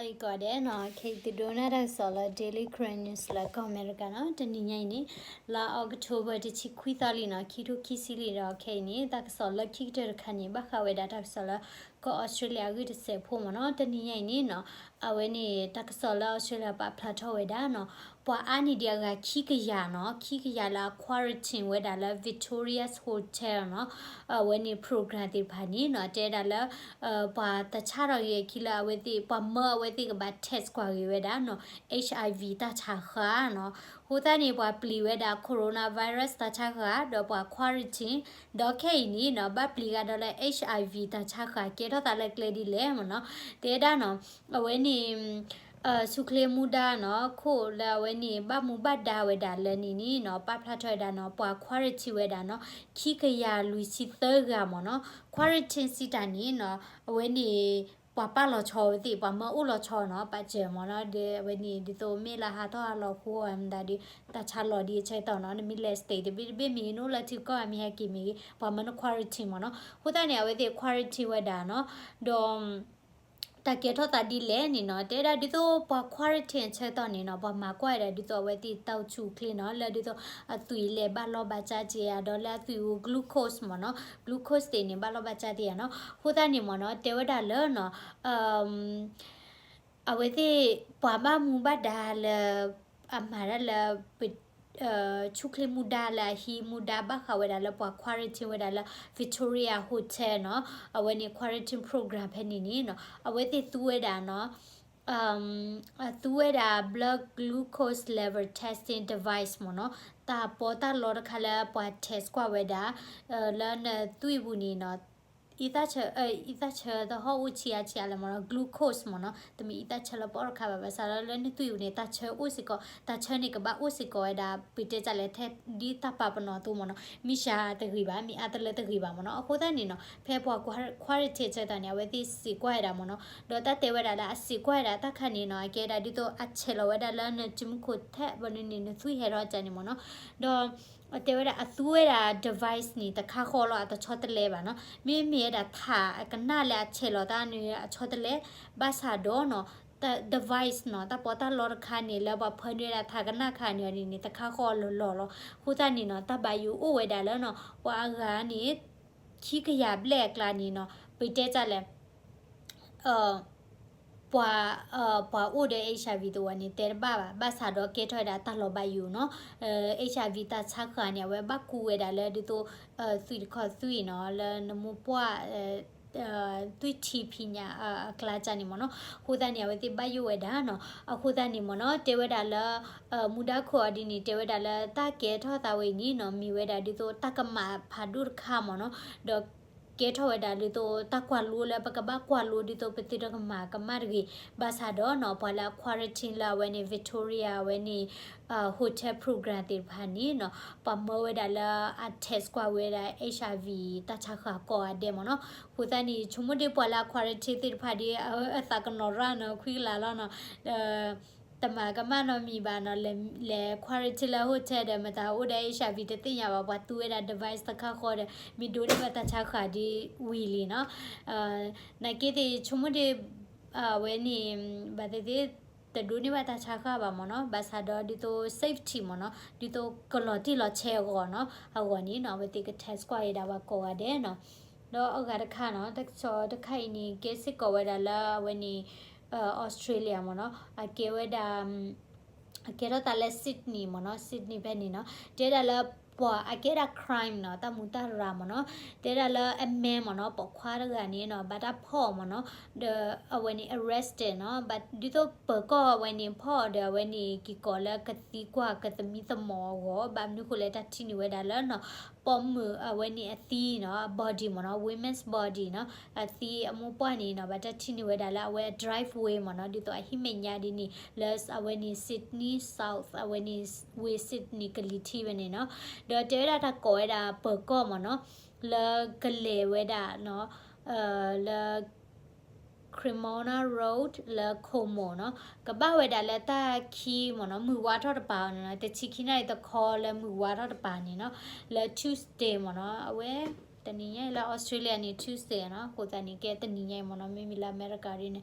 ကိးဂၤဒဲးနီၤ, ခဲအံၤသုဒိကနၣ်တၢ်ကစီၣ်လၢ Daily Karen News လၢကီၢ်အမဲရကၤနီၤ, တနံၤညါအံၤန့ၣ် လါ October တဆံခွံသီလံနီၤ, ခံထိခံဆံလံဒီး ခဲအံၤန့ၣ် တၢ်ကစီၣ်လၢခံကတၢၢ်တခါန့ၣ် ဘၣ်ဃးဝဲဒၣ်တၢ်ကစီၣ်လၢ ကီၢ်အီစထြ့လယါအဂ့ၢ်တစဲးဖိမ့ၢ်နီၤ, တနံၤညါအံၤန့ၣ်နီၤ, အဝဲန့ၣ် တၢ်ကစီၣ်လၢအီစထြ့လယါပာ်ဖျါထီၣ်ဝဲဒၣ်နီၤ, ပှၤအါန့ၢ်ဒံးအဂၤခံကယၤနီၤ, ခံကယၤလၢအ quarantine ဝဲဒၣ်လၢ Victoria's Hotel နီၤ, အဝဲန့ၣ် program သ့ၣ်တဖၣ်န့ၣ်နီၤ, တဲဒၣ်လၢ ပှၤတဆါထီၣ်ဂ့ၤအခံလၢအဝဲသ့ၣ် ပှၤမၢအဝဲသ့ၣ်ကဘၣ် test ကွၢ်ဂ့ၤဝဲဒၣ်နီၤ, HIV တၢ်ဆါဃၢ်နီၤ, အဃိသတးန့ၣ် ပှၤပျံၤဝဲဒၣ် coronavirus တၢ်ဆါဃၢ် ဒီးပှၤ quarantine, ဒီးခဲအံၤန့ၣ်နီၤ ဘၣ်ပျံၤဂၤဒီးလၢ HIV တၢ်ဆါဃၢ် ကဲထီၣ်သးလၢကျဲဒ်လဲၣ်မ့ၢ်နီၤ, တဲဒၣ်နီၤ, အဝဲန့ၣ် ဆူၣ်ချ့မူဒါနီၤ, ခိၣ်လၢအဝဲန့ၣ် ဘၣ်မူဘၣ်ဒါဝဲဒၣ်လၢန့ၣ်န့ၣ်နီၤ, ပာ်ဖျါထီၣ်ဝဲဒၣ်နီၤ, ပှၤ quarantine ဝဲဒၣ်နီၤ, ခံကယၤလွံၢ်ဆံသၢဂၤမ့ၢ်နီၤ, quarantine စံးတၢ်န့ၣ်နီၤ, အဝဲန့ၣ် ပှၤပာ်လီၤဆီဝဲသ့ၣ် ပှၤမၢအိၣ်လီၤဆီနီၤ, ပာ်စၢၤမ့ၢ်နီၤ, ဒီးအဝဲန့ၣ် ဒ်သိးမ့ၢ်လၢဟးထီၣ်ဟးလီၤဃိမတၤဒီး တၢ်ဆါလီၤဒ်အဆၢကတီၢ်နီၤ, နမ့ၢ်လဲၤ state တဘ့ၣ်တဘ့ၣ် မ့ၢ်နအိၣ်လၢထံကီၢ် မ့ၢ်ဟဲက့ၤမ့ၢ်ဂ့ၤ ပှၤမၢန quarantine မ့ၢ်နီၤ, အဃိသတးန့ၣ် အဝဲသ့ၣ် quarantine ဝဲဒၣ်နီၤ, ဒီး တၢ်ကဲထီၣ်သးဒ်လဲၣ်န့ၣ်နီၤ, တဲဒၣ်ဒ်သိးပှၤ quarantine အဆၢကတီၢ်န့ၣ်နီၤ, ပှၤမၤကွၢ်ဝဲဒၣ်ဒ်သိးအဝဲသ့ၣ် တၢ်အိၣ်ဆူၣ်အိၣ်ချ့နီၤ, လၢဒ်သိးအသွံၣ်လဲၤဘၣ်လီၢ်ဘၣ်စးက့ၤဧါ, ဒီးလၢအသွံၣ်အိၣ် glucose မ့ၢ်နီၤ, glucose သ့ၣ်န့ၣ် ဘၣ်လီၢ်ဘၣ်စးက့ၤဧါနီၤ, အဃိသတးန့ၣ်မ့ၢ်နီၤ, တဲဝဲဒၣ်လၢနီၤ အဝဲသ့ၣ် ပှၤဘၣ်မူဘၣ်ဒါလၢ အမၤတၢ်လၢ ဆူၣ်ချ့မူဒါလၢအဟံးမူဒါဘၣ်ဃးဝဲဒၣ်လၢပှၤ quarantine ဝဲဒၣ်လၢ Victoria Hotel နီၤ, အဝဲန့ၣ် quarantine program ဖဲန့ၣ်န့ၣ်နီၤ, အဝဲသ့ၣ်သူဝဲဒၣ်နီၤ, သူဝဲဒၣ် blood glucose level testing device မ့ၢ်နီၤ, တၢ်ပီးတၢ်လီတခါလၢပှၤ test ကွၢ်ဝဲဒၣ် လၢနသွံၣ်ပူၤန့ၣ်နီၤ, အံသၣ်ဆၢ, အံသၣ်ဆၢတဟီၣ်အိၣ်ဆံးအါဆံးအါလဲၣ်မ့ၢ်နီၤ, glucose မ့ၢ်နီၤ, တမ့ၢ်အံသၣ်ဆၢလၢပအီၣ်တခါဘၣ်, ဘၣ်ဆၣ်ဒီးလၢနသွံၣ်ပူၤန့ၣ် တၢ်ဆၢအိၣ်စ့ၢ်ကီး, တၢ်ဆၢန့ၣ်ကဘၣ်အိၣ်စ့ၢ်ကီးဝဲဒၣ် ပတဲတၢ်လဲၣ် ထဲဒ်တၢ်ပာ်ပနီၣ်အသိးမ့ၢ်နီၤ, မ့ၢ်စှၤတဂ့ၤဘၣ်, မ့ၢ်အါတလၢတဂ့ၤဘၣ်မ့ၢ်နီၤ, အဃိသတးန့ၣ်နီၤ, ဖဲပှၤ quarantine ဆၢကတီၢ်န့ၣ် အဝဲသ့ၣ်စံးကွၢ်ဝဲဒၣ်မ့ၢ်နီၤ, ဒီးတၢ်တဲဝဲဒၣ်လၢအစံးကွၢ်ဝဲဒၣ်တၢ်ခါန့ၣ်နီၤ, အကဲဒၣ်ဒ်သိးအဆဲးလီၤဝဲဒၣ်လၢနစုမူခိၣ်ထဲဘၣ်န့ၣ်န့ၣ် နသွံၣ်ဟဲထီၣ်ကန့ၣ်မ့ၢ်နီၤ, ဒီး တဲဝဲဒၣ်အသူဝဲဒၣ် device န့ၣ် တခါဃီလီၤ, အတဆီတလဲဘၣ်နီၤ, မ့မ့ၢ်ဝဲဒၣ်ထးအကနၣ်လၢအဆဲးလီၤတၢ်န့ၣ် အဆီတလဲ, ဘၣ်ဆၣ်ဒီးနီၤ, device နီၤ, တၢ်ပီးတၢ်လီတခါန့ၣ် လၢပှၤဖၢနုာ်ဝဲဒၣ်ထးကနၣ်ခါန့ၣ်န့ၣ် တခါဃီလီၤလီၤလီၤ, အဃိသတးန့ၣ်နီၤ, တၢ်ဘၣ်ယိၣ်အိၣ်ဝဲဒၣ်လၢနီၤ, ပှၤအဂၤန့ၣ် ခံကယၤဘျဲၣ်အကျါန့ၣ်နီၤ, ပတဲတၢ်လဲၣ် ပှၤ, ပှၤအိၣ်ဒီး HIV သဝီန့ၣ် တဲတဘၣ်ဘၣ်, ဘၣ်ဆၣ်ဒီးကဲထီၣ်ဝဲဒၣ်တၢ်လီၤဘၣ်ယိၣ်နီၤ, HIV တၢ်ဆါဃၢ်န့ၣ် အဝဲဘၣ်ကူဝဲဒၣ်လၢဒ်သိး သွံၣ်တခီသွံၣ်နီၤ, လၢနမိၢ်ပှၢ် သွံၣ်ထံဖံးညၣ်အကျါန့ၣ်မ့ၢ်နီၤ, အဃိသတးန့ၣ် အဝဲသ့ၣ်ဘၣ်ယိၣ်ဝဲဒၣ်နီၤ, အဃိသတးန့ၣ်မ့ၢ်နီၤ, တဲဝဲဒၣ်လၢ မူဒါခိၣ်အီၤဒ်န့ၣ် တဲဝဲဒၣ်လၢတၢ်ကဲထီၣ်သးဝဲအံၤန့ၣ်နီၤ, မ့ၢ်ဝဲဒၣ်ဒ်သိးတၢ်ကမၣ်ဖးဒိၣ်တခါမ့ၢ်နီၤ, ဒီး ကဲထီၣ်ဝဲဒၣ်ဒ်သိးတၢ်ကွၢ်လိလၢပကဘၣ်ကွၢ်လိဒ်သိးပသုတကမၣ်ကမၣ်တဂ့ၤ, ဘၣ်ဆၣ်ဒီးနီၤ ပှၤလၢအ quarantine လၢအဝဲန့ၣ် Victoria အဝဲန့ၣ် hotel program သ့ၣ်တဖၣ်န့ၣ်နီၤ, ပှၤမၢဝဲဒၣ်လၢအ test ကွၢ်ဝဲဒၣ် HIV တၢ်ဆါဃၢ်ကိးဂၤဒဲးမ့ၢ်နီၤ, အဃိသတးန့ၣ် ဆိကမိၣ်ဒ်ပှၤလၢအ quarantine သ့ၣ်တဖၣ်ဒ် အသးကနီၤရၣ်နီၤ ခွံကလးလီၤနီၤ တမၤကမၣ်နီတမံၤဘၣ်နီၤ, လဲၤ quarantine လၢ hotel ဒီး မတၤအိၣ်ဒီး HIV တသ့ၣ်ညါဘၣ်, ပှၤသူဝဲဒၣ် device တခါဃီဒီး မ့ၢ်ဒိးန့ၢ်ဘၣ်တၢ်ဆါဃၢ်ဒ်ဝံၤလံနီၤ, နာ်က့သ့ၣ်ဆိကမိၣ်ဒ် အဝဲန့ၣ် ဘၣ်သ့ၣ်သ့ၣ် တဒိးန့ၢ်ဘၣ်တၢ်ဆါဃၢ်ဘၣ်မ့ၢ်နီၤ, ဘၣ်ဆၣ်ဒီးဒ်သိး safety မ့ၢ်နီၤ, ဒ်သိးကလီၤတံၢ်လီၤဆဲးအဂီၢ်နီၤ, အဂီၢ်န့ၣ်နီၤ အဝဲသ့ၣ်က test ကွၢ်ဝဲဒၣ်ပှၤကိးဂၤဒဲးနီၤ, ဒီးအဂၤတခါနီၤ, တၢ်ကစီၣ်တခါအံၤန့ၣ် ကဲစ့ၢ်ကီးဝဲဒၣ်လၢအဝဲန့ၣ် Australia မ့ၢ်နီၤ, အကဲဝဲဒၣ် အကဲထီၣ်သးလၢ Sydney မ့ၢ်နီၤ, Sydney ဖဲန့ၣ်နီၤ, တဲဒၣ်လၢပှၤအကဲဒၣ် crime နီၤ, တၢ်မူတၢ်ရၢ်မ့ၢ်နီၤ, တဲဒၣ်လၢအမဲမ့ၢ်နီၤ, ပိာ်ခွါတဂၤန့ၣ်နီၤ ဘၣ်တၢ်ဖီၣ်အီၤမ့ၢ်နီၤ, ဒီးအဝဲန့ၣ် arrested နီၤ, ဒ်သိးပၢၤကီၢ်အဝဲန့ၣ်ဖီၣ်အီၤဒီး အဝဲန့ၣ်က့ၤကိးလၢကသံကွၢ်ကသမံသမိးအဂီၢ်, ဘၣ်မနုၤဃိလဲၣ် တၢ်ထံၣ်န့ၢ်ဝဲဒၣ်လၢနီၤ ပိာ်မုၣ်အဝဲန့ၣ်အသံနီၤ, body မ့ၢ်နီၤ, women's body နီၤ, အသံအမိၢ်ပှၢ်န့ၣ်နီၤ ဘၣ်တၢ်ထံၣ်န့ၢ်ဝဲဒၣ်လၢအဝဲအ driveway မ့ၢ်နီၤ, ဒ်သိးအဟံၣ်မဲာ်ညါဒ်န့ၣ် လၢအဝဲန့ၣ် Sydney South အဝဲန့ၣ် ဝ့ၢ် Sydney ကလံၤထံးဝဲန့ၣ်နီၤ, ဒီးတဲဝဲဒၣ်တၢ်ကိးဝဲဒၣ်ပၢၤကီၢ်မ့ၢ်နီၤ, လၢကလဲၤဝဲဒၣ်နီၤ, လၢ Cremona Road လၢ Como နီၤ, ကဘၣ်ဝဲဒၣ်လၢတၢ်ခံမ့ၢ်နီၤ, မုၢ်ဝါထီၣ်တပၤန့ၣ်နီၤ, တဆံခံနၣ်ရံၣ်တခီလၢမုၢ်ဝါထီၣ်တပၤန့ၣ်နီၤ, လၢ Tuesday မ့ၢ်နီၤ, အဝဲ တနံၤညါအံၤလၢ Australia န့ၣ် Tuesday နီၤ, အဃိသတးန့ၣ် ကဲတနံၤညါအံၤမ့ၢ်နီၤ, မ့မ့ၢ်လၢအမဲရကၤဒ်န့ၣ်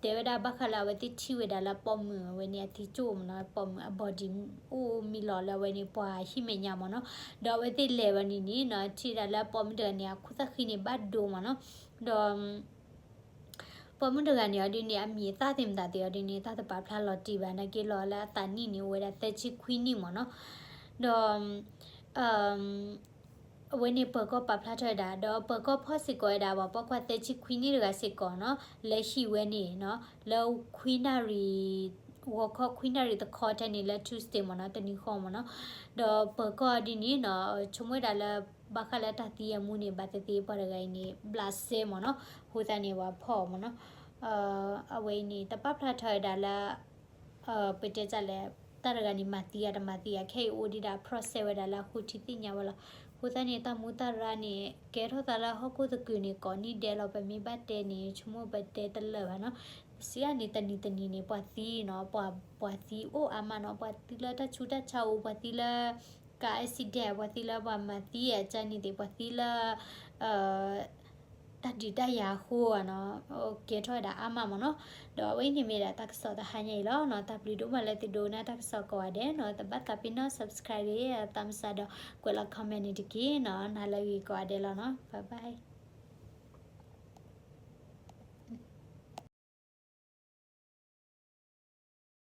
တဲဝဲဒၣ်ဘၣ်ဃးလၢအဝဲသ့ၣ်ထံၣ်ဝဲဒၣ်လၢပိာ်မုၣ်ဝဲန့ၣ် အသံကၠိၣ်မ့ၢ်နီၤ, ပိာ်မုၣ်အ body အိၣ်မံလီၤလၢအဝဲန့ၣ် ပှၤဟံၣ်မဲာ်ညါမ့ၢ်နီၤ, ဒီးအဝဲသ့ၣ်လဲၤဝဲန့ၣ်န့ၣ်နီၤ ထံၣ်ဒၣ်လၢပိာ်မုၣ်တဂၤန့ၣ် အခိၣ်သၣ်ဃံန့ၣ်ဘၣ်ဒိမ့ၢ်နီၤ, ဒီး ပိာ်မုၣ်တဂၤန့ၣ်အီၤဒ်န့ၣ် အမံၤအသၣ်သ့ၣ်မတၤသ့ၣ်အီၤဒ်န့ၣ် တၢ်တပာ်ဖျါလီၤတံၢ်ဘၣ် နာ်က့လီၤလၢအသးနံၣ်န့ၣ် အိၣ်ဝဲဒၣ်သၢဆံခွံနံၣ်မ့ၢ်နီၤ, ဒီး အဝဲန့ၣ်ပၢၤကီၢ်ပာ်ဖျါထီၣ်ဝဲဒၣ် ဒီးပၢၤကီၢ်ဖီၣ်စ့ၢ်ကီးဝဲဒၣ် ပှၤပိာ်ခွါသၢဆံခွံနံၣ်တဂၤစ့ၢ်ကီးနီၤ လၢဟံၣ်ဝဲန့ၣ်နီၤ လၢခွံနၣ်ရံၣ် ဂီၤခီခွံနၣ်ရံၣ်တခီထဲန့ၣ်လၢ Tuesday မ့ၢ်နီၤ တနံၤဃီမ့ၢ်နီၤ, ဒီးပၢၤကီၢ်ဒ်န့ၣ်နီၤ ဆိကမိၣ်ဝဲဒၣ်လၢ ဘၣ်ဃးလၢတၢ်သံအမူန့ၣ် ဘၣ်သ့ၣ်သ့ၣ်ပှၤတဂၤအံၤန့ၣ် ဘျးစဲမ့ၢ်နီၤ, အဃိသတးန့ၣ် ပှၤဖီၣ်အီၤမ့ၢ်နီၤ, အဝဲအံၤန့ၣ် တပာ်ဖျါထီၣ်ဝဲဒၣ်လၢ ပတဲတၢ်လဲၣ်, တၢ်တဂၤန့ၣ် မၤသံဧါတမၤသံဧါ ခဲအံၤအိၣ်ဒံးဒၣ် process ဝဲဒၣ်လၢအဃိထံသ့ၣ်ညါဝဲလီၤ. အဃိသတးန့ၣ် တၢ်မူတၢ်ရၢန့ၣ် ကဲထီၣ်သးလၢဟီၣ်ခိၣ်သကုၤန့ၣ် ကိးနံၣ်ဒဲးလီၤ. ပမ့ၢ်ဘၣ်တဲန့ၣ် ဆိကမိၣ်ပတဲတလၢာ်ဘၣ်နီၤ. စံးအါန့ၣ် တနံၤတနံၤန့ၣ် ပှၤသံနီၤ, ပှၤသံအိၣ်အါမးနီၤ, ပှၤသံလၢတၢ်ဆူးတၢ်ဆါအိၣ်, ပှၤသံလၢ car accident, ပှၤသံလၢပှၤမၤသံအကန့ၣ်သ့ၣ်, ပှၤသံလၢ တၢ်ဒုးတၢ်ယၤအဃိနီၤ, ကဲထီၣ်ဝဲဒၣ်အါမးမ့ၢ်နီၤ. ဒီးအဝဲအံၤန့ၣ်မ့ၢ်ဒၣ်တၢ်ကစီၣ်တဟါညါအံၤလီၤနီၤ. တၢ်ဘျုးဒိၣ်မးလၢသုဒိကနၣ်တၢ်ကစီၣ်ကိးဂၤဒဲးနီၤ. တဘၣ်သးပ့ၤနီၣ် subscribe သးမစးဒီး ကွဲးလီၤ comment န့ၣ်တက့ၢ်နီၤ. နၤလၢအဂ့ၤကိးဂၤဒဲးလီၤနီၤ. Bye bye.